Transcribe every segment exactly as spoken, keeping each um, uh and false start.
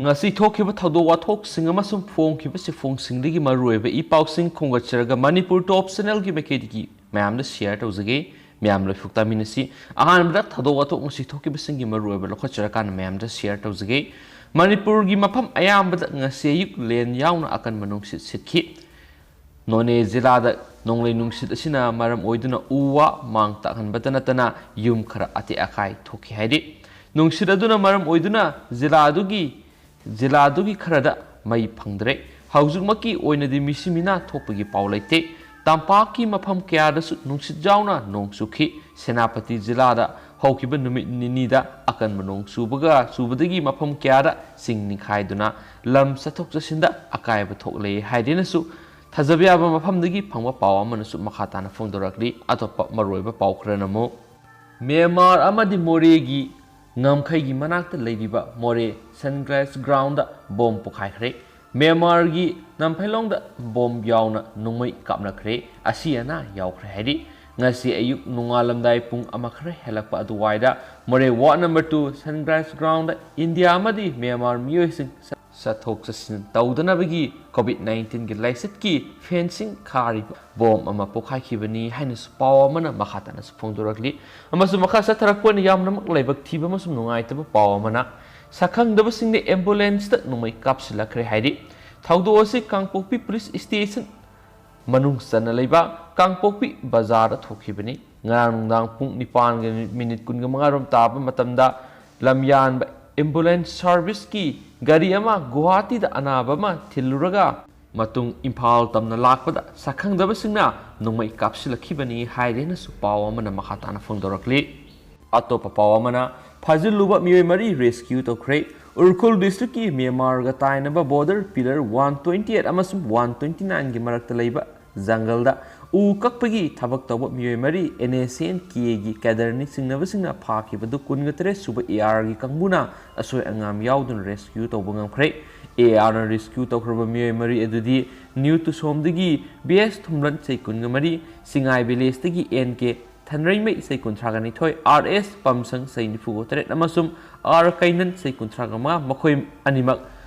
ꯉꯁꯤ ꯊꯣꯛꯈꯤꯕ ꯊꯧꯗꯣꯛ ꯋꯥꯊꯣꯛꯁꯤꯡ ꯑꯃꯁꯨꯡ ꯐꯣꯡꯈꯤꯕ ꯆꯦꯐꯣꯡꯁꯤꯡꯗꯒꯤ ꯃꯔꯨꯑꯣꯏꯕ ꯏ ꯄꯥꯎꯁꯤꯡ ꯈꯣꯝꯒꯠꯆꯔꯒ ꯃꯅꯤꯄꯨꯔ ꯇꯣꯞ ꯆꯦꯅꯦꯜꯒꯤ ꯃꯥꯏꯀꯩꯗꯒꯤ ꯃꯌꯥꯝꯗ ꯁꯤꯌꯔ ꯇꯧꯖꯒꯦ꯫ ꯃꯌꯥꯝ ꯂꯣꯏꯐꯨꯛ ꯇꯥꯃꯤꯟꯅꯁꯤ꯫ ꯑꯍꯥꯟꯕꯗ ꯊꯧꯗꯣꯛ ꯋꯥꯊꯣꯛ ꯉꯁꯤ ꯊꯣꯛꯈꯤꯕꯁꯤꯡꯒꯤ ꯃꯔꯨꯑꯣꯏꯕ ꯂꯧꯈꯠꯆꯔꯀꯥꯟꯗ ꯃꯌꯥꯝꯗ ꯁꯤꯌꯔ ꯇꯧꯖꯒꯦ꯫ ꯃꯅꯤꯄꯨꯔꯒꯤ ꯃꯐꯝ ꯑꯌꯥꯝꯕꯗ ꯉꯁꯤ ꯑꯌꯨꯛ ꯂꯦꯟ ꯌꯥꯎꯅ ꯑꯀꯟꯕ ꯅꯨꯡꯁꯤꯠ ꯁꯤꯠꯈꯤ꯫ ꯅꯣꯅꯦ ꯖꯤꯂꯥꯗ ꯅꯣꯡꯂꯩ ꯅꯨꯡꯁꯤꯠ ꯑꯁꯤꯅ ꯃꯔꯝ ꯑꯣꯏꯗꯨꯅ ꯎ ꯋꯥ ꯃꯥꯡ ꯇꯥꯛꯍꯟꯕꯇ ꯅꯠꯇꯅ ꯌꯨꯝ ꯈꯔ ꯑꯇꯦꯛ ꯑꯀꯥꯏ ꯊꯣꯛꯈꯤ ꯍꯥꯏꯔꯤ꯫ ꯅꯨꯡꯁꯤꯠ ꯑꯗꯨꯅ ꯃꯔꯝ ꯑꯣꯏꯗꯨꯅ ꯖꯤꯂꯥꯗꯨꯒꯤ ꯖꯤꯂꯥꯗꯨꯒꯤ ꯈꯔꯗ ꯃꯩ ꯐꯪꯗ꯭ꯔꯦ꯫ ꯍꯧꯖꯤꯛꯃꯛꯀꯤ ꯑꯣꯏꯅꯗꯤ ꯃꯤꯁꯤ ꯃꯤꯅꯥ ꯊꯣꯛꯄꯒꯤ ꯄꯥꯎ ꯂꯩꯇꯦ꯫ ꯇꯝꯄꯥꯛꯀꯤ ꯃꯐꯝ ꯀꯌꯥꯗꯁꯨ ꯅꯨꯡꯁꯤꯠ ꯌꯥꯎꯅ ꯅꯣꯡ ꯆꯨꯈꯤ꯫ ꯁꯦꯅꯥꯄꯇꯤ ꯖꯤꯂꯥꯗ ꯍꯧꯈꯤꯕ ꯅꯨꯃꯤꯠ ꯅꯤꯅꯤꯗ ꯑꯀꯟꯕ ꯅꯣꯡ ꯆꯨꯕꯒ ꯆꯨꯕꯗꯒꯤ ꯃꯐꯝ ꯀꯌꯥꯗ ꯆꯤꯡ ꯅꯤꯡꯈꯥꯏꯗꯨꯅ ꯂꯝ ꯆꯠꯊꯣꯛ ꯆꯠꯁꯤꯟꯗ ꯑꯀꯥꯏꯕ ꯊꯣꯛꯂꯦ ꯍꯥꯏꯗꯨꯅꯁꯨ ꯊꯥꯖꯕ ꯌꯥꯕ ꯃꯐꯝꯗꯒꯤ ꯐꯪꯕ ꯄꯥꯎ ꯑꯃꯅꯁꯨ ꯃꯈꯥ ꯇꯥꯅ ꯐꯣꯡꯗꯣꯔꯛꯂꯤ꯫ ꯑꯇꯣꯞꯄ ꯃꯔꯨꯑꯣꯏꯕ ꯄꯥꯎ ꯈꯔꯅ ꯑꯃꯨꯛ ꯃ꯭ꯌꯥꯟꯃꯥꯔ ꯑꯃꯗꯤ ꯃꯣꯔꯦꯒꯤ ꯉꯝꯈꯩꯒꯤ ꯃꯅꯥꯛꯇ ꯂꯩꯔꯤꯕ ꯃꯣꯔꯦ ꯁꯟꯒ꯭ꯔꯥꯁ ꯒ꯭ꯔꯥꯎꯟꯗ ꯕꯣꯝ ꯄꯣꯈꯥꯏꯈ꯭ꯔꯦ꯫ ꯃ꯭ꯌꯥꯟꯃꯥꯔꯒꯤ ꯅꯝꯐꯩꯂꯣꯡꯗ ꯕꯣꯝ ꯌꯥꯎꯅ ꯅꯣꯡꯃꯩ ꯀꯥꯞꯅꯈ꯭ꯔꯦ꯫ ꯑꯁꯤ ꯑꯅꯥ ꯌꯥꯎꯈ꯭ꯔꯦ ꯍꯥꯏꯔꯤ꯫ ꯉꯁꯤ ꯑꯌꯨꯛ ꯅꯣꯡꯉꯥꯜꯂꯝꯗꯥꯏ ꯄꯨꯡ ꯑꯃ ꯈꯔ ꯍꯦꯜꯂꯛꯄ ꯑꯗꯨꯋꯥꯏꯗ ꯃꯣꯔꯦ ꯋꯥꯔꯗ ꯅꯝꯕꯔ ꯇꯨ ꯁꯟꯒ꯭ꯔꯥꯁ ꯒ꯭ꯔꯥꯎꯟꯗ ꯏꯟꯗꯤꯌꯥ ꯑꯃꯗꯤ ꯃ꯭ꯌꯥꯟꯃꯥꯔ ꯃꯤꯑꯣꯏꯁꯤꯡ ꯆꯠꯊꯣꯛ ꯆꯠꯁꯤꯟ ꯇꯧꯗꯅꯕꯒꯤ ꯀꯣꯚꯤꯗ ꯅꯥꯏꯟꯇꯤꯟꯒꯤ ꯂꯥꯏꯆꯠꯀꯤ ꯐꯦꯟꯁꯤꯡ ꯈꯥꯔꯤꯕ ꯕꯣꯝ ꯑꯃ ꯄꯣꯈꯥꯏꯈꯤꯕꯅꯤ ꯍꯥꯏꯅꯁꯨ ꯄꯥꯎ ꯑꯃꯅ ꯃꯈꯥ ꯇꯥꯅꯁꯨ ꯐꯣꯡꯗꯣꯔꯛꯂꯤ꯫ ꯑꯃꯁꯨꯡ ꯃꯈꯥ ꯆꯠꯊꯔꯛꯄ ꯑꯣꯏꯅ ꯌꯥꯝꯅꯃꯛ ꯂꯥꯏꯕꯛ ꯊꯤꯕ ꯑꯃꯁꯨꯡ ꯅꯨꯡꯉꯥꯏꯇꯕ ꯄꯥꯎ ꯑꯃꯅ ꯁꯛꯈꯪꯗꯕꯁꯤꯡꯅ ꯑꯦꯝꯕꯨꯂꯦꯟꯁꯇ ꯅꯣꯡꯃꯩ ꯀꯥꯞꯁꯤꯜꯂꯛꯈ꯭ꯔꯦ ꯍꯥꯏꯔꯤ꯫ ꯊꯧꯗꯣꯛ ꯑꯁꯤ ꯀꯥꯡꯄꯣꯛꯄꯤ ꯄꯨꯂꯤꯁ ꯁ꯭ꯇꯦꯁꯟ ꯃꯅꯨꯡ ꯆꯟꯅ ꯂꯩꯕ ꯀꯥꯡꯄꯣꯛꯄꯤ ꯕꯖꯥꯔꯗ ꯊꯣꯛꯈꯤꯕꯅꯤ꯫ ꯉꯔꯥꯡ ꯅꯨꯡꯗꯥꯡ ꯄꯨꯡ ꯅꯤꯄꯥꯟꯒ ꯃꯤꯅꯤꯠ ꯀꯨꯟꯃꯉꯥ ꯔꯣꯝ ꯇꯥꯕ ꯃꯇꯝꯗ ꯂꯝꯌꯥꯟꯕ ꯑꯦꯝꯕꯨꯂꯦꯟꯁ ꯁꯥꯔꯚꯤꯁꯀꯤ ꯒꯥꯔꯤ ꯑꯃ ꯒꯨꯋꯥꯍꯥꯇꯤꯗ ꯑꯅꯥꯕ ꯑꯃ ꯊꯤꯜꯂꯨꯔꯒ ꯃꯇꯨꯡ ꯏꯝꯐꯥꯜ ꯇꯝꯅ ꯂꯥꯛꯄꯗ ꯁꯛꯈꯪꯗꯕꯁꯤꯡꯅ ꯅꯣꯡꯃꯩ ꯀꯥꯞꯁꯤꯜꯂꯛꯈꯤꯕꯅꯤ ꯍꯥꯏꯔꯦꯅꯁꯨ ꯄꯥꯎ ꯑꯃꯅ ꯃꯈꯥ ꯇꯥꯅ ꯐꯣꯡꯗꯣꯔꯛꯂꯤ꯫ ꯑꯇꯣꯞꯄ ꯄꯥꯎ ꯑꯃꯅ ꯐꯥꯖꯤꯜꯂꯨꯕ ꯃꯤꯑꯣꯏ ꯃꯔꯤ ꯔꯦꯁꯀ꯭ꯌꯨ ꯇꯧꯈ꯭ꯔꯦ꯫ ꯎꯈ꯭ꯔꯨꯜ ꯗꯤꯁꯇ꯭ꯔꯤꯛꯀꯤ ꯃ꯭ꯌꯥꯟꯃꯥꯔꯒ ꯇꯥꯏꯅꯕ border pillar one twenty eight ꯑꯃꯁꯨꯡ ꯋꯥꯟ ꯇ꯭ꯋꯦꯟꯇꯤ ꯅꯥꯏꯟꯒꯤ ꯃꯔꯛꯇ ꯂꯩꯕ ꯖꯪꯒꯜꯗ ꯎ ꯀꯛꯄꯒꯤ ꯊꯕꯛ ꯇꯧꯕ ꯃꯤꯑꯣꯏ ꯃꯔꯤ ꯑꯦꯟ ꯑꯦꯁ ꯑꯦꯟ ꯀꯦꯒꯤ ꯀꯦꯗꯔꯅꯤ ꯆꯤꯡꯅꯕꯁꯤꯡꯅ ꯐꯥꯈꯤꯕꯗꯨ ꯀꯨꯟꯒ ꯇꯔꯦꯠ ꯁꯨꯕ ꯑꯦ ꯑꯥꯔꯒꯤ ꯀꯥꯡꯕꯨꯅ ꯑꯁꯣꯏ ꯑꯉꯥꯝ ꯌꯥꯎꯗꯨꯅ ꯔꯦꯁꯀ꯭ꯌꯨ ꯇꯧꯕ ꯉꯝꯈ꯭ꯔꯦ꯫ ꯑꯦ ꯑꯥꯔꯅ ꯔꯦꯁꯀ꯭ꯌꯨ ꯇꯧꯈ꯭ꯔꯕ ꯃꯤꯑꯣꯏ ꯃꯔꯤ ꯑꯗꯨꯗꯤ ꯅ꯭ꯌꯨ ꯇꯨꯁꯣꯝꯗꯒꯤ ꯕꯤ ꯑꯦꯁ ꯊꯨꯝꯂꯟ ꯆꯍꯤ ꯀꯨꯟꯒ ꯃꯔꯤ, ꯁꯤꯡꯉꯥꯏ ꯚꯤꯂꯦꯖꯇꯒꯤ ꯑꯦꯟ ꯀꯦ ꯊꯟꯔꯩꯃꯩ ꯆꯍꯤ ꯀꯨꯟꯊ꯭ꯔꯥꯒ ꯅꯤꯊꯣꯏ, ꯑꯥꯔ ꯑꯦꯁ ꯄꯝꯁꯪ ꯆꯍꯤ ꯅꯤꯐꯨꯒ ꯇꯔꯦꯠ ꯑꯃꯁꯨꯡ ꯑꯥꯔ ꯀꯩꯅꯟ ꯆꯍꯤ ꯀꯨꯟꯊ꯭ꯔꯥꯒ ꯃꯉꯥ, ꯃꯈꯣꯏ ꯑꯅꯤꯃꯛ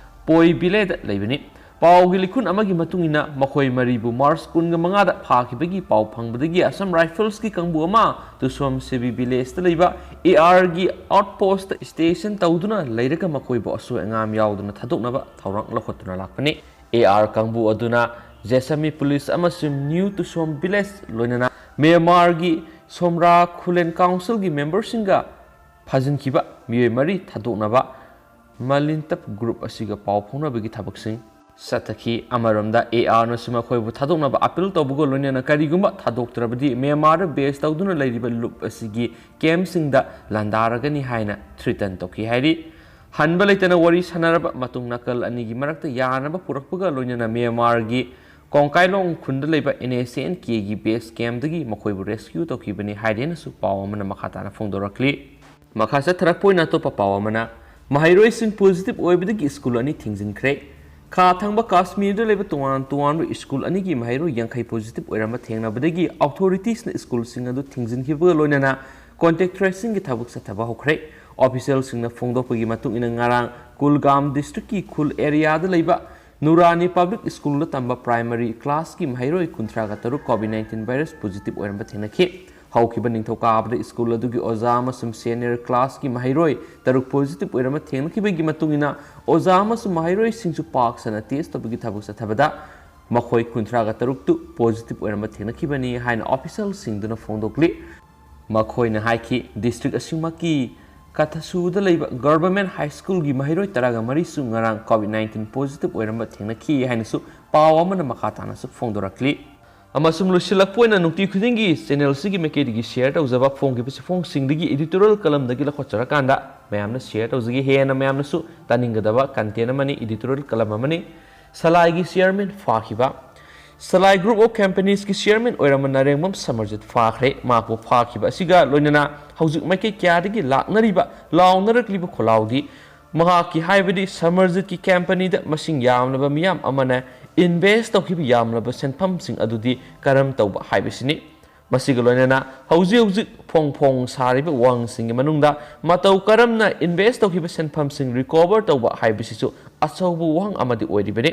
ꯄꯣꯏ ꯕꯤꯂꯦꯗ ꯂꯩꯕꯅꯤ꯫ ꯄꯥꯎꯒꯤ ꯂꯤꯈꯨꯟ ꯑꯃꯒꯤ ꯃꯇꯨꯡ ꯏꯟꯅ ꯃꯈꯣꯏ ꯃꯔꯤꯕꯨ ꯃꯥꯔꯆ ꯀꯨꯟꯒ ꯃꯉꯥꯗ ꯐꯥꯈꯤꯕꯒꯤ ꯄꯥꯎ ꯐꯪꯕꯗꯒꯤ ꯑꯁꯝ ꯔꯥꯏꯐꯜꯁꯀꯤ ꯀꯥꯡꯕꯨ ꯑꯃ ꯇꯨꯁꯣꯝ ꯁꯤꯕꯤ ꯚꯤꯂꯦꯖꯇ ꯂꯩꯕ ꯑꯦ ꯑꯥꯔꯒꯤ ꯑꯥꯎꯠꯄꯣꯁꯇ ꯁ꯭ꯇꯦꯁꯟ ꯇꯧꯗꯨꯅ ꯂꯩꯔꯒ ꯃꯈꯣꯏꯕꯨ ꯑꯁꯣꯏ ꯑꯉꯥꯝ ꯌꯥꯎꯗꯅ ꯊꯥꯗꯣꯛꯅꯕ ꯊꯧꯔꯥꯡ ꯂꯧꯈꯠꯇꯨꯅ ꯂꯥꯛꯄꯅꯤ꯫ ꯑꯦ ꯑꯥꯔ ꯀꯥꯡꯕꯨ ꯑꯗꯨꯅ ꯖꯦꯁꯃꯤ ꯄꯨꯂꯤꯁ ꯑꯃꯁꯨꯡ ꯅ꯭ꯌꯨ ꯇꯨꯁꯣꯝ ꯚꯤꯂꯦꯖ ꯂꯣꯏꯅꯅ ꯃ꯭ꯌꯥꯟꯃꯥꯔꯒꯤ ꯁꯣꯝꯔꯥ ꯈꯨꯂꯦꯟ ꯀꯥꯎꯟꯁꯤꯜꯒꯤ ꯃꯦꯝꯕꯔꯁꯤꯡꯒ ꯐꯥꯖꯤꯟꯈꯤꯕ ꯃꯤꯑꯣꯏ ꯃꯔꯤ ꯊꯥꯗꯣꯛꯅꯕ ꯃꯂꯤꯟꯇꯞ ꯒ꯭ꯔꯨꯞ ꯑꯁꯤꯒ ꯄꯥꯎ ꯐꯥꯎꯅꯕꯒꯤ ꯊꯕꯛꯁꯤꯡ ꯆꯠꯊꯈꯤ꯫ ꯑꯃꯔꯣꯝꯗ ꯑꯦ ꯑꯥꯔꯅꯁꯨ ꯃꯈꯣꯏꯕꯨ ꯊꯥꯗꯣꯛꯅꯕ ꯑꯄꯤꯜ ꯇꯧꯕꯒ ꯂꯣꯏꯅꯅ ꯀꯔꯤꯒꯨꯝꯕ ꯊꯥꯗꯣꯛꯇ꯭ꯔꯕꯗꯤ ꯃ꯭ꯌꯥꯟꯃꯥꯔꯗ ꯕꯦꯁ ꯇꯧꯗꯨꯅ ꯂꯩꯔꯤꯕ ꯂꯨꯞ ꯑꯁꯤꯒꯤ ꯀꯦꯝꯞꯁꯤꯡꯗ ꯂꯥꯟꯗꯥꯔꯒꯅꯤ ꯍꯥꯏꯅ ꯊ꯭ꯔꯤꯇꯟ ꯇꯧꯈꯤ ꯍꯥꯏꯔꯤ꯫ ꯍꯟꯕ ꯂꯩꯇꯅ ꯋꯥꯔꯤ ꯁꯥꯟꯅꯔꯕ ꯃꯇꯨꯡ ꯅꯥꯀꯜ ꯑꯅꯤꯒꯤ ꯃꯔꯛꯇ ꯌꯥꯅꯕ ꯄꯨꯔꯛꯄꯒ ꯂꯣꯏꯅꯅ ꯃ꯭ꯌꯥꯟꯃꯥꯔꯒꯤ ꯀꯣꯡꯀꯥꯏꯂꯣꯡ ꯈꯨꯟꯗ ꯂꯩꯕ ꯑꯦꯟ ꯑꯦꯁ ꯑꯦꯟ ꯀꯦꯒꯤ ꯕꯦꯁ ꯀꯦꯝꯞꯇꯒꯤ ꯃꯈꯣꯏꯕꯨ ꯔꯦꯁꯀ꯭ꯌꯨ ꯇꯧꯈꯤꯕꯅꯤ ꯍꯥꯏꯗꯦꯅꯁꯨ ꯄꯥꯎ ꯑꯃꯅ ꯃꯈꯥ ꯇꯥꯅ ꯐꯣꯡꯗꯣꯔꯛꯂꯤ꯫ ꯃꯈꯥ ꯆꯠꯊꯔꯛꯄ ꯑꯣꯏꯅ ꯑꯇꯣꯞꯄ ꯄꯥꯎ ꯑꯃꯅ, ꯃꯍꯩꯔꯣꯏꯁꯤꯡ ꯄꯣꯖꯤꯇꯤꯚ ꯑꯣꯏꯕꯗꯒꯤ ꯁ꯭ꯀꯨꯜ ꯑꯅꯤ ꯊꯤꯡꯖꯤꯟꯈ꯭ꯔꯦ꯫ ꯈꯥ ꯊꯪꯕ ꯀꯥꯁꯃꯤꯔꯗ ꯂꯩꯕ ꯇꯣꯉꯥꯟ ꯇꯣꯉꯥꯟꯕ ꯁ꯭ꯀꯨꯜ ꯑꯅꯤꯒꯤ ꯃꯍꯩꯔꯣꯏ ꯌꯥꯡꯈꯩ ꯄꯣꯖꯤꯇꯤꯚ ꯑꯣꯏꯔꯝꯕ ꯊꯦꯡꯅꯕꯗꯒꯤ ꯑꯣꯊꯣꯔꯤꯇꯤꯁꯅ ꯁ꯭ꯀꯨꯜꯁꯤꯡ ꯑꯗꯨ ꯊꯤꯡꯖꯤꯟꯈꯤꯕꯒ ꯂꯣꯏꯅꯅ ꯀꯣꯟꯇꯦꯛ ꯇ꯭ꯔꯦꯁꯤꯡꯒꯤ ꯊꯕꯛ ꯆꯠꯊꯕ ꯍꯧꯈ꯭ꯔꯦ꯫ ꯑꯣꯐꯤꯁꯤꯌꯦꯜꯁꯤꯡꯅ ꯐꯣꯡꯗꯣꯛꯄꯒꯤ ꯃꯇꯨꯡ ꯏꯟꯅ ꯉꯔꯥꯡ ꯀꯨꯜꯒꯥꯝ ꯗꯤꯁꯇ꯭ꯔꯤꯛꯀꯤ ꯈꯨꯜ ꯑꯦꯔꯤꯌꯥꯗ ꯂꯩꯕ ꯅꯨꯔꯥꯅꯤ ꯄꯕ꯭ꯂꯤꯛ ꯁ꯭ꯀꯨꯜꯗ ꯇꯝꯕ ꯄ꯭ꯔꯥꯏꯃꯔꯤ ꯀ꯭ꯂꯥꯁꯀꯤ ꯃꯍꯩꯔꯣꯏ ꯀꯨꯟꯊ꯭ꯔꯥꯒ ꯇꯔꯨꯛ ꯀꯣꯚꯤꯗ ꯅꯥꯏꯟꯇꯤꯟ ꯚꯥꯏꯔꯁ ꯄꯣꯖꯤꯇꯤꯚ ꯑꯣꯏꯔꯝꯕ ꯊꯦꯡꯅꯈꯤ꯫ ꯍꯧꯈꯤꯕ ꯅꯤꯡꯊꯧꯀꯥꯕꯗ ꯁ꯭ꯀꯨꯜ ꯑꯗꯨꯒꯤ ꯑꯣꯖꯥ ꯑꯃꯁꯨꯡ ꯁꯦꯅꯤꯌꯔ ꯀ꯭ꯂꯥꯁꯀꯤ ꯃꯍꯩꯔꯣꯏ ꯇꯔꯨꯛ ꯄꯣꯖꯤꯇꯤꯚ ꯑꯣꯏꯔꯝꯕ ꯊꯦꯡꯅꯈꯤꯕꯒꯤ ꯃꯇꯨꯡ ꯏꯟꯅ ꯑꯣꯖꯥ ꯑꯃꯁꯨꯡ ꯃꯍꯩꯔꯣꯏꯁꯤꯡꯁꯨ ꯄꯥꯛ ꯁꯟꯅ ꯇꯦꯁ ꯇꯧꯕꯒꯤ ꯊꯕꯛ ꯆꯠꯊꯕꯗ ꯃꯈꯣꯏ ꯀꯨꯟꯊ꯭ꯔꯥꯒ ꯇꯔꯨꯛꯇꯨ ꯄꯣꯖꯤꯇꯤꯚ ꯑꯣꯏꯔꯝꯕ ꯊꯦꯡꯅꯈꯤꯕꯅꯤ ꯍꯥꯏꯅ ꯑꯣꯐꯤꯁꯤꯌꯦꯜꯁꯤꯡꯗꯨꯅ ꯐꯣꯡꯗꯣꯛꯂꯤ꯫ ꯃꯈꯣꯏꯅ ꯍꯥꯏꯈꯤ, ꯗꯤꯁꯇ꯭ꯔꯤꯛ ꯑꯁꯤꯃꯛꯀꯤ ꯀꯊꯁꯨꯗ ꯂꯩꯕ ꯒꯚꯔꯟꯃꯦꯟꯠ ꯍꯥꯏ ꯁ꯭ꯀꯨꯜꯒꯤ ꯃꯍꯩꯔꯣꯏ ꯇꯔꯥꯒ ꯃꯔꯤꯁꯨ ꯉꯔꯥꯡ ꯀꯣꯚꯤꯗ ꯅꯥꯏꯟꯇꯤꯟ ꯄꯣꯖꯤꯇꯤꯚ ꯑꯣꯏꯔꯝꯕ ꯊꯦꯡꯅꯈꯤ ꯍꯥꯏꯅꯁꯨ ꯄꯥꯎ ꯑꯃꯅ ꯃꯈꯥ ꯇꯥꯅꯁꯨ ꯐꯣꯡꯗꯣꯔꯛꯂꯤ꯫ ꯑꯃꯁꯨꯡ ꯂꯣꯏꯁꯤꯜꯂꯛꯄ ꯑꯣꯏꯅ ꯅꯨꯡꯇꯤ ꯈꯨꯗꯤꯡꯒꯤ ꯆꯦꯅꯦꯜꯁꯤꯒꯤ ꯃꯥꯏꯀꯩꯗꯒꯤ ꯁꯤꯌꯔ ꯇꯧꯖꯕ ꯐꯣꯡꯈꯤꯕ ꯆꯦꯐꯣꯡꯁꯤꯡꯗꯒꯤ ꯏꯗꯤꯇꯣꯔꯤꯌꯦꯜ ꯀꯂꯝꯗꯒꯤ ꯂꯧꯈꯠꯆꯔꯀꯥꯟꯗ ꯃꯌꯥꯝꯅ ꯁꯤꯌꯔ ꯇꯧꯖꯒꯦ꯫ ꯍꯦꯟꯅ ꯃꯌꯥꯝꯅꯁꯨ ꯇꯥꯅꯤꯡꯒꯗꯕ ꯀꯟꯇꯦꯟ ꯑꯃꯅꯤ, ꯏꯗꯤꯇꯣꯔꯤꯌꯦꯜ ꯀꯂꯝ ꯑꯃꯅꯤ꯫ ꯁꯂꯥꯏꯒꯤ chairman ꯐꯥꯈꯤꯕ꯫ Salai group of ꯀꯝꯄꯅꯤꯁꯀꯤ chairman ꯑꯣꯏꯔꯝꯕ ꯅꯔꯦꯡꯕꯝ ꯁꯃꯔꯖꯤꯠ ꯐꯥꯈ꯭ꯔꯦ꯫ ꯃꯍꯥꯛꯄꯨ ꯐꯥꯈꯤꯕ ꯑꯁꯤꯒ ꯂꯣꯏꯅꯅ ꯍꯧꯖꯤꯛ ꯃꯥꯏꯀꯩ ꯀꯌꯥꯗꯒꯤ ꯂꯥꯛꯅꯔꯤꯕ, ꯂꯥꯎꯅꯔꯛꯂꯤꯕ ꯈꯣꯜꯂꯥꯎꯗꯤ ꯃꯍꯥꯛꯀꯤ, ꯍꯥꯏꯕꯗꯤ ꯁꯃꯔꯖꯤꯠꯀꯤ ꯀꯝꯄꯅꯤꯗ ꯃꯁꯤꯡ ꯌꯥꯝꯂꯕ ꯃꯤꯌꯥꯝ ꯑꯃꯅ ꯏꯟꯚꯦꯁ꯭ꯠ ꯇꯧꯈꯤꯕ ꯌꯥꯝꯂꯕ ꯁꯦꯟꯐꯝꯁꯤꯡ ꯑꯗꯨꯗꯤ ꯀꯔꯝ ꯇꯧꯕ ꯍꯥꯏꯕꯁꯤꯅꯤ꯫ ꯃꯁꯤꯒ ꯂꯣꯏꯅꯅ ꯍꯧꯖꯤꯛ ꯍꯧꯖꯤꯛ ꯐꯣꯡ ꯐꯣꯡ ꯁꯥꯔꯤꯕ ꯋꯥꯍꯪꯁꯤꯡꯒꯤ ꯃꯅꯨꯡꯗ ꯃꯇꯧ ꯀꯔꯝꯅ invest ꯇꯧꯈꯤꯕ ꯁꯦꯟꯐꯝꯁꯤꯡ recover ꯇꯧꯕ ꯍꯥꯏꯕꯁꯤꯁꯨ ꯑꯆꯧꯕ ꯋꯥꯍꯪ ꯑꯃꯗꯤ ꯑꯣꯏꯔꯤꯕꯅꯤ꯫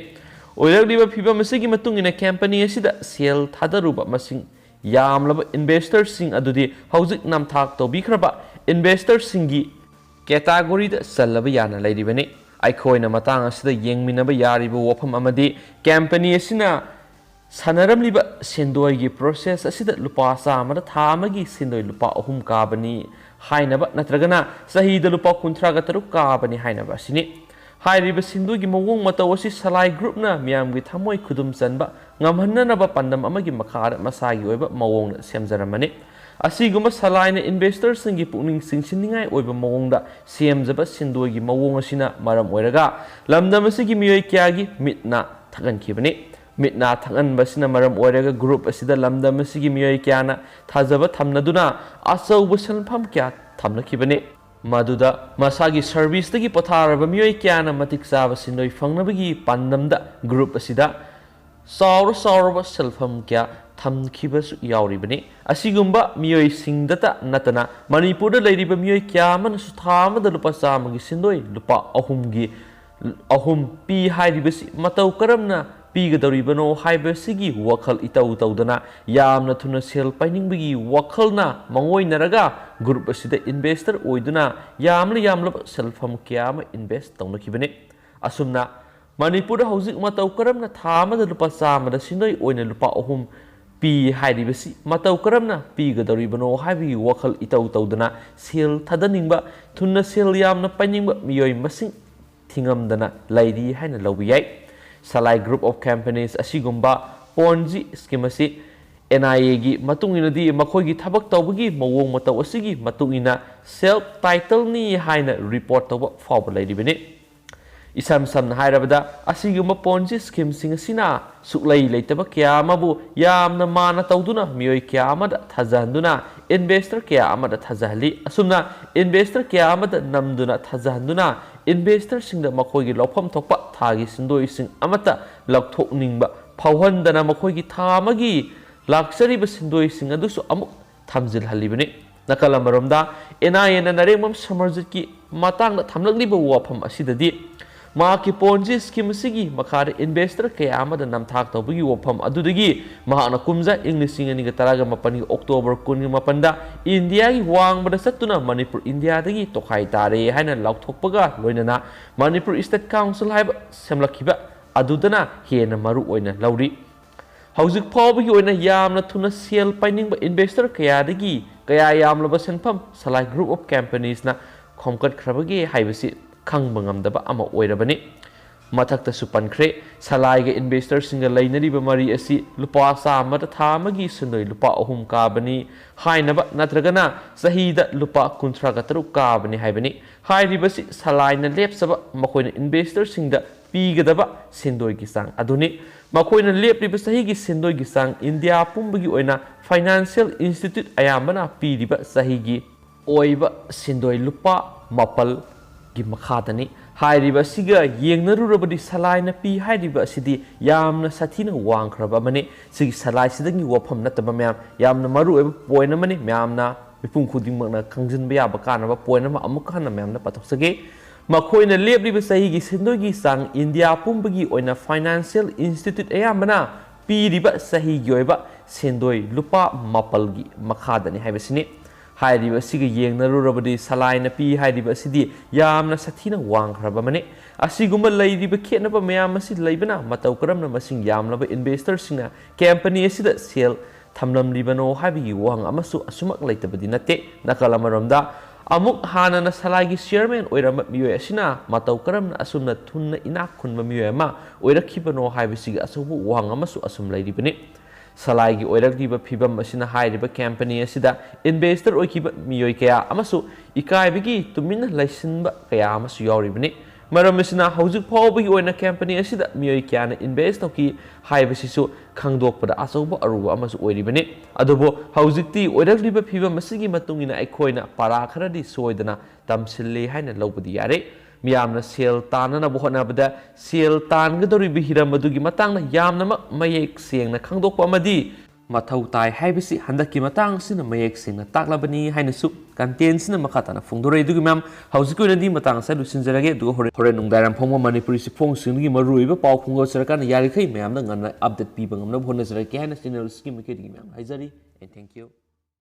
ꯑꯣꯏꯔꯛꯂꯤꯕ ꯐꯤꯕꯝ ꯑꯁꯤꯒꯤ ꯃꯇꯨꯡ ꯏꯟꯅ company ꯑꯁꯤꯗ ꯁꯦꯜ ꯊꯥꯗꯔꯨꯕ ꯃꯁꯤꯡ ꯌꯥꯝꯂꯕ investorꯁꯤꯡ ꯑꯗꯨꯗꯤ ꯍꯧꯖꯤꯛ ꯅꯝꯊꯥꯛ ꯇꯧꯕꯤꯈ꯭ꯔꯕ investorꯁꯤꯡꯒꯤ categoryꯗ ꯆꯜꯂꯕ ꯌꯥꯅ ꯂꯩꯔꯤꯕꯅꯤ꯫ ꯑꯩꯈꯣꯏꯅ ꯃꯇꯥꯡ ꯑꯁꯤꯗ ꯌꯦꯡꯃꯤꯟꯅꯕ ꯌꯥꯔꯤꯕ ꯋꯥꯐꯝ ꯑꯃꯗꯤ company ꯑꯁꯤꯅ ꯁꯥꯟꯅꯔꯝꯂꯤꯕ ꯁꯦꯟꯗꯣꯏꯒꯤ process ꯑꯁꯤꯗ ꯂꯨꯄꯥ ꯆꯥꯝꯃꯗ ꯊꯥ ꯑꯃꯒꯤ ꯁꯦꯟꯗꯣꯏ ꯂꯨꯄꯥ ꯑꯍꯨꯝ ꯀꯥꯕꯅꯤ ꯍꯥꯏꯅꯕ ꯅꯠꯇ꯭ꯔꯒꯅ ꯆꯍꯤꯗ ꯂꯨꯄꯥ ꯀꯨꯟꯊ꯭ꯔꯥꯒ ꯇꯔꯨꯛ ꯀꯥꯕꯅꯤ ꯍꯥꯏꯅꯕ ꯑꯁꯤꯅꯤ꯫ ꯍꯥꯏꯔꯤꯕ ꯁꯦꯟꯗꯣꯏꯒꯤ ꯃꯑꯣꯡ ꯃꯇꯧ ꯑꯁꯤ ꯁꯂꯥꯏ groupꯅ ꯃꯤꯌꯥꯝꯒꯤ ꯊꯃꯣꯏ ꯈꯨꯗꯨꯝ ꯆꯟꯕ ꯉꯝꯍꯟꯅꯅꯕ ꯄꯥꯟꯗꯝ ꯑꯃꯒꯤ ꯃꯈꯥꯗ ꯃꯁꯥꯒꯤ ꯑꯣꯏꯕ ꯃꯑꯣꯡꯗ ꯁꯦꯝꯖꯔꯝꯕꯅꯤ꯫ ꯑꯁꯤꯒꯨꯝꯕ ꯁꯂꯥꯏꯅ investorꯁꯤꯡꯒꯤ ꯄꯨꯛꯅꯤꯡ ꯆꯤꯡꯁꯤꯟꯅꯤꯡꯉꯥꯏ ꯑꯣꯏꯕ ꯃꯑꯣꯡꯗ ꯁꯦꯝꯖꯕ ꯁꯦꯟꯗꯣꯏꯒꯤ ꯃꯑꯣꯡ ꯑꯁꯤꯅ ꯃꯔꯝ ꯑꯣꯏꯔꯒ ꯂꯝꯗꯝ ꯑꯁꯤꯒꯤ ꯃꯤꯑꯣꯏ ꯀꯌꯥꯒꯤ ꯃꯤꯠ ꯅꯥ ꯊꯛꯍꯟꯈꯤꯕꯅꯤ꯫ ꯃꯤꯠ ꯅꯥ ꯊꯛꯍꯟꯕ ꯑꯁꯤꯅ ꯃꯔꯝ ꯑꯣꯏꯔꯒ group ꯑꯁꯤꯗ ꯂꯝꯗꯝ ꯑꯁꯤꯒꯤ ꯃꯤꯑꯣꯏ ꯀꯌꯥꯅ ꯊꯥꯖꯕ ꯊꯝꯅꯗꯨꯅ ꯑꯆꯧꯕ ꯁꯦꯟꯐꯝ ꯀꯌꯥ ꯊꯝꯅꯈꯤꯕꯅꯤ꯫ ꯃꯗꯨꯗ ꯃꯁꯥꯒꯤ serviceꯇꯒꯤ ꯄꯣꯊꯥꯔꯕ ꯃꯤꯑꯣꯏ ꯀꯌꯥꯅ ꯃꯇꯤꯛ ꯆꯥꯕ ꯁꯦꯟꯗꯣꯏ ꯐꯪꯅꯕꯒꯤ ꯄꯥꯟꯗꯝꯗ group ꯑꯁꯤꯗ ꯆꯥꯎꯔ ꯆꯥꯎꯔꯕ ꯁꯦꯜꯐꯝ ꯀꯌꯥ ꯊꯝꯈꯤꯕꯁꯨ ꯌꯥꯎꯔꯤꯕꯅꯤ꯫ ꯑꯁꯤꯒꯨꯝꯕ ꯃꯤꯑꯣꯏꯁꯤꯡꯗꯇ ꯅꯠꯇꯅ ꯃꯅꯤꯄꯨꯔꯗ ꯂꯩꯔꯤꯕ ꯃꯤꯑꯣꯏ ꯀꯌꯥ ꯑꯃꯅꯁꯨ ꯊꯥ ꯑꯃꯗ ꯂꯨꯄꯥ ꯆꯥꯝꯃꯒꯤ ꯁꯦꯟꯗꯣꯏ ꯂꯨꯄꯥ ꯑꯍꯨꯝꯒꯤ, ꯑꯍꯨꯝ ꯄꯤ ꯍꯥꯏꯔꯤꯕꯁꯤ ꯃꯇꯧ ꯀꯔꯝꯅ ꯄꯤꯒꯗꯧꯔꯤꯕꯅꯣ ꯍꯥꯏꯕꯁꯤꯒꯤ ꯋꯥꯈꯜ ꯏꯇꯧ ꯇꯧꯗꯅ ꯌꯥꯝꯅ ꯊꯨꯅ ꯁꯦꯜ ꯄꯥꯏꯅꯤꯡꯕꯒꯤ ꯋꯥꯈꯜꯅ ꯃꯪꯑꯣꯏꯅꯔꯒ group ꯑꯁꯤꯗ investor ꯑꯣꯏꯗꯨꯅ ꯌꯥꯝꯂ ꯌꯥꯝꯂꯕ ꯁꯦꯜꯐꯝ ꯀꯌꯥ ꯑꯃ invest ꯇꯧꯅꯈꯤꯕꯅꯤ꯫ ꯑꯁꯨꯝꯅ ꯃꯅꯤꯄꯨꯔꯗ ꯍꯧꯖꯤꯛ ꯃꯇꯧ ꯀꯔꯝꯅ ꯊꯥ ꯑꯃꯗ ꯂꯨꯄꯥ ꯆꯥꯝꯃꯗ ꯁꯦꯟꯗꯣꯏ ꯑꯣꯏꯅ ꯂꯨꯄꯥ ꯑꯍꯨꯝ ꯄꯤ ꯍꯥꯏꯔꯤꯕꯁꯤ ꯃꯇꯧ ꯀꯔꯝꯅ ꯄꯤꯒꯗꯧꯔꯤꯕꯅꯣ ꯍꯥꯏꯕꯒꯤ ꯋꯥꯈꯜ ꯏꯇꯧ ꯇꯧꯗꯅ ꯁꯦꯜ ꯊꯥꯗꯅꯤꯡꯕ, ꯊꯨꯅ ꯁꯦꯜ ꯌꯥꯝꯅ ꯄꯥꯏꯅꯤꯡꯕ ꯃꯤꯑꯣꯏ ꯃꯁꯤꯡ ꯊꯤꯉꯝꯗꯅ ꯂꯩꯔꯤ ꯍꯥꯏꯅ ꯂꯧꯕ ꯌꯥꯏ꯫ ꯁꯂꯥꯏ group of companies ꯑꯁꯤꯒꯨꯝꯕ Ponzi scheme ꯑꯁꯤ NIAꯒꯤ ꯃꯇꯨꯡ ꯏꯟꯅꯗꯤ ꯃꯈꯣꯏꯒꯤ ꯊꯕꯛ ꯇꯧꯕꯒꯤ ꯃꯑꯣꯡ ꯃꯇꯧ ꯑꯁꯤꯒꯤ ꯃꯇꯨꯡ ꯏꯟꯅ self titleꯅꯤ ꯍꯥꯏꯅ report ꯇꯧꯕ ꯐꯥꯎꯕ ꯂꯩꯔꯤꯕꯅꯤ꯫ ꯏꯁꯝ ꯁꯝꯅ ꯍꯥꯏꯔꯕꯗ, ꯑꯁꯤꯒꯨꯝꯕ Ponzi schemeꯁꯤꯡ ꯑꯁꯤꯅ ꯁꯨꯛꯂꯩ ꯂꯩꯇꯕ ꯀꯌꯥ ꯑꯃꯕꯨ ꯌꯥꯝꯅ ꯃꯥꯅ ꯇꯧꯗꯨꯅ ꯃꯤꯑꯣꯏ ꯀꯌꯥ ꯑꯃꯗ ꯊꯥꯖꯍꯟꯗꯨꯅ investor ꯀꯌꯥ ꯑꯃꯗ ꯊꯥꯖꯍꯜꯂꯤ꯫ ꯑꯁꯨꯝꯅ investor ꯀꯌꯥ ꯑꯃꯗ ꯅꯝꯗꯨꯅ ꯊꯥꯖꯍꯟꯗꯨꯅ investorꯁꯤꯡꯗ ꯃꯈꯣꯏꯒꯤ ꯂꯧꯐꯝ ꯊꯣꯛꯄ ꯊꯥꯒꯤ ꯁꯦꯟꯗꯣꯏꯁꯤꯡ ꯑꯃꯠꯇ ꯂꯧꯊꯣꯛꯅꯤꯡꯕ ꯐꯥꯎꯍꯟꯗꯅ ꯃꯈꯣꯏꯒꯤ ꯊꯥ ꯑꯃꯒꯤ ꯂꯥꯛꯆꯔꯤꯕ ꯁꯦꯟꯗꯣꯏꯁꯤꯡ ꯑꯗꯨꯁꯨ ꯑꯃꯨꯛ ꯊꯝꯖꯤꯜꯍꯜꯂꯤꯕꯅꯤ꯫ ꯅꯥꯀꯜ ꯑꯃꯔꯣꯝꯗ, ꯑꯦꯟ ꯑꯥꯏ ꯑꯦꯅ ꯅꯔꯦꯡꯕꯝ ꯁꯃꯔꯖꯤꯠꯀꯤ ꯃꯇꯥꯡꯗ ꯊꯝꯂꯛꯂꯤꯕ ꯋꯥꯐꯝ ꯑꯁꯤꯗꯗꯤ, ꯃꯍꯥꯛꯀꯤ ꯄꯣꯟꯖꯤ ꯁ꯭ꯀꯤꯝ ꯑꯁꯤꯒꯤ ꯃꯈꯥꯗ ꯏꯟꯚꯦꯁꯇꯔ ꯀꯌꯥ ꯑꯃꯗ ꯅꯝꯊꯥꯛ ꯇꯧꯕꯒꯤ ꯋꯥꯐꯝ ꯑꯗꯨꯗꯒꯤ ꯃꯍꯥꯛꯅ ꯀꯨꯝꯖꯥ ꯏꯪ ꯂꯤꯁꯤꯡ ꯑꯅꯤꯒ ꯇꯔꯥꯒ ꯃꯥꯄꯟꯒꯤ ꯑꯣꯛꯇꯣꯕꯔ ꯀꯨꯟꯒ ꯃꯥꯄꯟꯗ ꯏꯟꯗꯤꯌꯥꯒꯤ ꯋꯥꯡꯃꯗ ꯆꯠꯇꯨꯅ ꯃꯅꯤꯄꯨꯔ ꯏꯟꯗꯤꯌꯥꯗꯒꯤ ꯇꯣꯈꯥꯏ ꯇꯥꯔꯦ ꯍꯥꯏꯅ ꯂꯥꯎꯊꯣꯛꯄꯒ ꯂꯣꯏꯅꯅ ꯃꯅꯤꯄꯨꯔ ꯏꯁꯇꯦꯠ ꯀꯥꯎꯟꯁꯤꯜ ꯍꯥꯏꯕ ꯁꯦꯝꯂꯛꯈꯤꯕ ꯑꯗꯨꯗꯅ ꯍꯦꯟꯅ ꯃꯔꯨ ꯑꯣꯏꯅ ꯂꯧꯔꯤ꯫ ꯍꯧꯖꯤꯛ ꯐꯥꯎꯕꯒꯤ ꯑꯣꯏꯅ ꯌꯥꯝꯅ ꯊꯨꯅ ꯁꯦꯜ ꯄꯥꯏꯅꯤꯡꯕ ꯏꯟꯚꯦꯁꯇꯔ ꯀꯌꯥꯗꯒꯤ ꯀꯌꯥ ꯌꯥꯝꯂꯕ ꯁꯦꯟꯐꯝ ꯁꯂꯥꯏ ꯒ꯭ꯔꯨꯞ ꯑꯣꯐ ꯀꯝꯄꯅꯤꯁꯅ ꯈꯣꯝꯒꯠꯈ꯭ꯔꯕꯒꯦ ꯍꯥꯏꯕꯁꯤ ꯈꯪꯕ ꯉꯝꯗꯕ ꯑꯃ ꯑꯣꯏꯔꯕꯅꯤ꯫ ꯃꯊꯛꯇꯁꯨ ꯄꯟꯈ꯭ꯔꯦ, ꯁꯂꯥꯏꯒ ꯏꯟꯚꯦꯁꯇꯔꯁꯤꯡꯒ ꯂꯩꯅꯔꯤꯕ ꯃꯔꯤ ꯑꯁꯤ ꯂꯨꯄꯥ ꯆꯥꯝꯃꯗ ꯊꯥ ꯑꯃꯒꯤ ꯁꯦꯟꯗꯣꯏ ꯂꯨꯄꯥ ꯑꯍꯨꯝ ꯀꯥꯕꯅꯤ ꯍꯥꯏꯅꯕ ꯅꯠꯇ꯭ꯔꯒꯅ ꯆꯍꯤꯗ ꯂꯨꯄꯥ ꯀꯨꯟꯊ꯭ꯔꯥꯒ ꯇꯔꯨꯛ ꯀꯥꯕꯅꯤ ꯍꯥꯏꯕꯅꯤ꯫ ꯍꯥꯏꯔꯤꯕꯁꯤ ꯁꯂꯥꯏꯅ ꯂꯦꯞꯆꯕ ꯃꯈꯣꯏꯅ ꯏꯟꯚꯦꯁꯇꯔꯁꯤꯡꯗ ꯄꯤꯒꯗꯕ ꯁꯦꯟꯗꯣꯏꯒꯤ ꯆꯥꯡ ꯑꯗꯨꯅꯤ꯫ ꯃꯈꯣꯏꯅ ꯂꯦꯞꯂꯤꯕ ꯆꯍꯤꯒꯤ ꯁꯦꯟꯗꯣꯏꯒꯤ ꯆꯥꯡ ꯏꯟꯗꯤꯌꯥ ꯄꯨꯝꯕꯒꯤ ꯑꯣꯏꯅ ꯐꯥꯏꯅꯥꯟꯁꯤꯌꯦꯜ ꯏꯟꯁꯇꯤꯇ꯭ꯌꯨꯠ ꯑꯌꯥꯝꯕꯅ ꯄꯤꯔꯤꯕ ꯆꯍꯤꯒꯤ ꯑꯣꯏꯕ ꯁꯦꯟꯗꯣꯏ ꯂꯨꯄꯥ ꯃꯥꯄꯜꯒꯤ ꯃꯈꯥꯗꯅꯤ꯫ ꯍꯥꯏꯔꯤꯕ ꯑꯁꯤꯒ ꯌꯦꯡꯅꯔꯨꯔꯕꯗꯤ ꯁꯂꯥꯏꯅ ꯄꯤ ꯍꯥꯏꯔꯤꯕ ꯑꯁꯤꯗꯤ ꯌꯥꯝꯅ ꯁꯥꯊꯤꯅ ꯋꯥꯡꯈ꯭ꯔꯕ ꯑꯃꯅꯤ꯫ ꯁꯤꯒꯤ ꯁꯂꯥꯏꯁꯤꯗꯒꯤ ꯋꯥꯐꯝ ꯅꯠꯇꯕ ꯃꯌꯥꯝ, ꯌꯥꯝꯅ ꯃꯔꯨꯑꯣꯏꯕ ꯄꯣꯏꯟ ꯑꯃꯅꯤ꯫ ꯃꯌꯥꯝꯅ, ꯃꯤꯄꯨꯝ ꯈꯨꯗꯤꯡꯃꯛꯅ ꯈꯪꯖꯤꯟꯕ ꯌꯥꯕ ꯀꯥꯟꯅꯕ ꯄꯣꯏꯟ ꯑꯃ ꯑꯃꯨꯛ ꯍꯟꯅ ꯃꯌꯥꯝꯅ ꯄꯥꯊꯣꯛꯆꯒꯦ꯫ ꯃꯈꯣꯏꯅ ꯂꯦꯞꯂꯤꯕ ꯆꯍꯤꯒꯤ ꯁꯦꯟꯗꯣꯏꯒꯤ ꯆꯥꯡ ꯏꯟꯗꯤꯌꯥ ꯄꯨꯝꯕꯒꯤ ꯑꯣꯏꯅ ꯐꯥꯏꯅꯥꯟꯁꯤꯌꯦꯜ ꯏꯟꯁꯇꯤꯇ꯭ꯌꯨꯠ ꯑꯌꯥꯝꯕꯅ ꯄꯤꯔꯤꯕ ꯆꯍꯤꯒꯤ ꯑꯣꯏꯕ ꯁꯦꯟꯗꯣꯏ ꯂꯨꯄꯥ ꯃꯥꯄꯜꯒꯤ ꯃꯈꯥꯗꯅꯤ ꯍꯥꯏꯕꯁꯤꯅꯤ꯫ ꯍꯥꯏꯔꯤꯕ ꯑꯁꯤꯒ ꯌꯦꯡꯅꯔꯨꯔꯕꯗꯤ ꯁꯂꯥꯏꯅ ꯄꯤ ꯍꯥꯏꯔꯤꯕ ꯑꯁꯤꯗꯤ ꯌꯥꯝꯅ ꯁꯥꯊꯤꯅ ꯋꯥꯡꯈ꯭ꯔꯕ ꯑꯃꯅꯤ꯫ ꯑꯁꯤꯒꯨꯝꯕ ꯂꯩꯔꯤꯕ ꯈꯦꯠꯅꯕ ꯃꯌꯥꯝ ꯑꯁꯤ ꯂꯩꯕꯅ ꯃꯇꯧ ꯀꯔꯝꯅ ꯃꯁꯤꯡ ꯌꯥꯝꯂꯕ ꯏꯟꯚꯦꯁꯇꯔꯁꯤꯡꯅ ꯀꯝꯄꯅꯤ ꯑꯁꯤꯗ ꯁꯦꯜ ꯊꯝꯂꯝꯂꯤꯕꯅꯣ ꯍꯥꯏꯕꯒꯤ ꯋꯥꯍꯪ ꯑꯃꯁꯨ ꯑꯁꯨꯃꯛ ꯂꯩꯇꯕꯗꯤ ꯅꯠꯇꯦ꯫ ꯅꯥꯀꯜ ꯑꯃꯔꯣꯝꯗ, ꯑꯃꯨꯛ ꯍꯥꯟꯅꯅ ꯁꯂꯥꯏꯒꯤ ꯆꯤꯌꯔꯃꯦꯟ ꯑꯣꯏꯔꯝꯕ ꯃꯤꯑꯣꯏ ꯑꯁꯤꯅ ꯃꯇꯧ ꯀꯔꯝꯅ ꯑꯁꯨꯝꯅ ꯊꯨꯅ ꯏꯅꯥꯛ ꯈꯨꯟꯕ ꯃꯤꯑꯣꯏ ꯑꯃ ꯑꯣꯏꯔꯛꯈꯤꯕꯅꯣ ꯍꯥꯏꯕꯁꯤꯒꯤ ꯑꯆꯧꯕ ꯋꯥꯍꯪ ꯑꯃꯁꯨ ꯑꯁꯨꯝ ꯂꯩꯔꯤꯕꯅꯤ꯫ ꯁꯂꯥꯏꯒꯤ ꯑꯣꯏꯔꯛꯂꯤꯕ ꯐꯤꯕꯝ ꯑꯁꯤꯅ ꯍꯥꯏꯔꯤꯕ ꯀꯝꯄꯅꯤ ꯑꯁꯤꯗ ꯏꯟꯚꯦꯁꯇꯔ ꯑꯣꯏꯈꯤꯕ ꯃꯤꯑꯣꯏ ꯀꯌꯥ ꯑꯃꯁꯨ ꯏꯀꯥꯏꯕꯒꯤ ꯇꯨꯃꯤꯟꯅ ꯂꯩꯁꯤꯟꯕ ꯀꯌꯥ ꯑꯃꯁꯨ ꯌꯥꯎꯔꯤꯕꯅꯤ꯫ ꯃꯔꯝ ꯑꯁꯤꯅ ꯍꯧꯖꯤꯛ ꯐꯥꯎꯕꯒꯤ ꯑꯣꯏꯅ ꯀꯝꯄꯅꯤ ꯑꯁꯤꯗ ꯃꯤꯑꯣꯏ ꯀꯌꯥꯅ ꯏꯟꯚꯦꯁ ꯇꯧꯈꯤ ꯍꯥꯏꯕꯁꯤꯁꯨ ꯈꯪꯗꯣꯛꯄꯗ ꯑꯆꯧꯕ ꯑꯔꯨꯕ ꯑꯃꯁꯨ ꯑꯣꯏꯔꯤꯕꯅꯤ꯫ ꯑꯗꯨꯕꯨ ꯍꯧꯖꯤꯛꯇꯤ ꯑꯣꯏꯔꯛꯂꯤꯕ ꯐꯤꯕꯝ ꯑꯁꯤꯒꯤ ꯃꯇꯨꯡ ꯏꯟꯅ ꯑꯩꯈꯣꯏꯅ ꯄꯔꯥ ꯈꯔꯗꯤ ꯁꯣꯏꯗꯅ ꯇꯝꯁꯤꯜꯂꯤ ꯍꯥꯏꯅ ꯂꯧꯕꯗꯤ ꯌꯥꯔꯦ꯫ ꯃꯤꯌꯥꯝꯅ ꯁꯦꯜ ꯇꯥꯟꯅꯅꯕ ꯍꯣꯠꯅꯕꯗ ꯁꯦꯜ ꯇꯥꯟꯒꯗꯧꯔꯤꯕ ꯍꯤꯔꯝ ꯑꯗꯨꯒꯤ ꯃꯇꯥꯡꯗ ꯌꯥꯝꯅꯃꯛ ꯃꯌꯦꯛ ꯁꯦꯡꯅ ꯈꯪꯗꯣꯛꯄ ꯑꯃꯗꯤ ꯃꯊꯧ ꯇꯥꯏ ꯍꯥꯏꯕꯁꯤ ꯍꯟꯗꯛꯀꯤ ꯃꯇꯥꯡ ꯑꯁꯤꯅ ꯃꯌꯦꯛ ꯁꯦꯡꯅ ꯇꯥꯛꯂꯕꯅꯤ ꯍꯥꯏꯅꯁꯨ ꯀꯟꯇꯦꯟꯁꯤꯅ ꯃꯈꯥ ꯇꯥꯅ ꯐꯣꯡꯗꯣꯔꯛꯏ꯫ ꯑꯗꯨꯒꯤ ꯃꯌꯥꯝ, ꯍꯧꯖꯤꯛꯀꯤ ꯑꯣꯏꯅꯗꯤ ꯃꯇꯥꯡ ꯑꯁꯤꯗ ꯂꯣꯏꯁꯤꯟꯖꯔꯒꯦ꯫ ꯑꯗꯨꯒ ꯍꯣꯔꯦꯟ, ꯍꯣꯔꯦꯟ ꯅꯨꯡꯗꯥꯡꯋꯥꯏꯔꯝ ꯐꯣꯡꯕ ꯃꯅꯤꯄꯨꯔꯤ ꯆꯦꯐꯣꯡꯁꯤꯡꯗꯒꯤ ꯃꯔꯨꯑꯣꯏꯕ ꯄꯥꯎ ꯐꯣꯡꯗꯣꯛꯆꯔꯀꯥꯟꯗ ꯌꯥꯔꯤꯈꯩ ꯃꯌꯥꯝꯗ ꯉꯟꯅ ꯑꯞꯗꯦꯠ ꯄꯤꯕ ꯉꯝꯅꯕ ꯍꯣꯠꯅꯖꯔꯛꯀꯦ ꯍꯥꯏꯅ ꯆꯦꯅꯦꯜ ꯑꯁꯤꯒꯤ ꯃꯥꯏꯀꯩꯗꯒꯤ ꯃꯌꯥꯝ ꯍꯥꯏꯖꯔꯤ꯫ And thank you꯫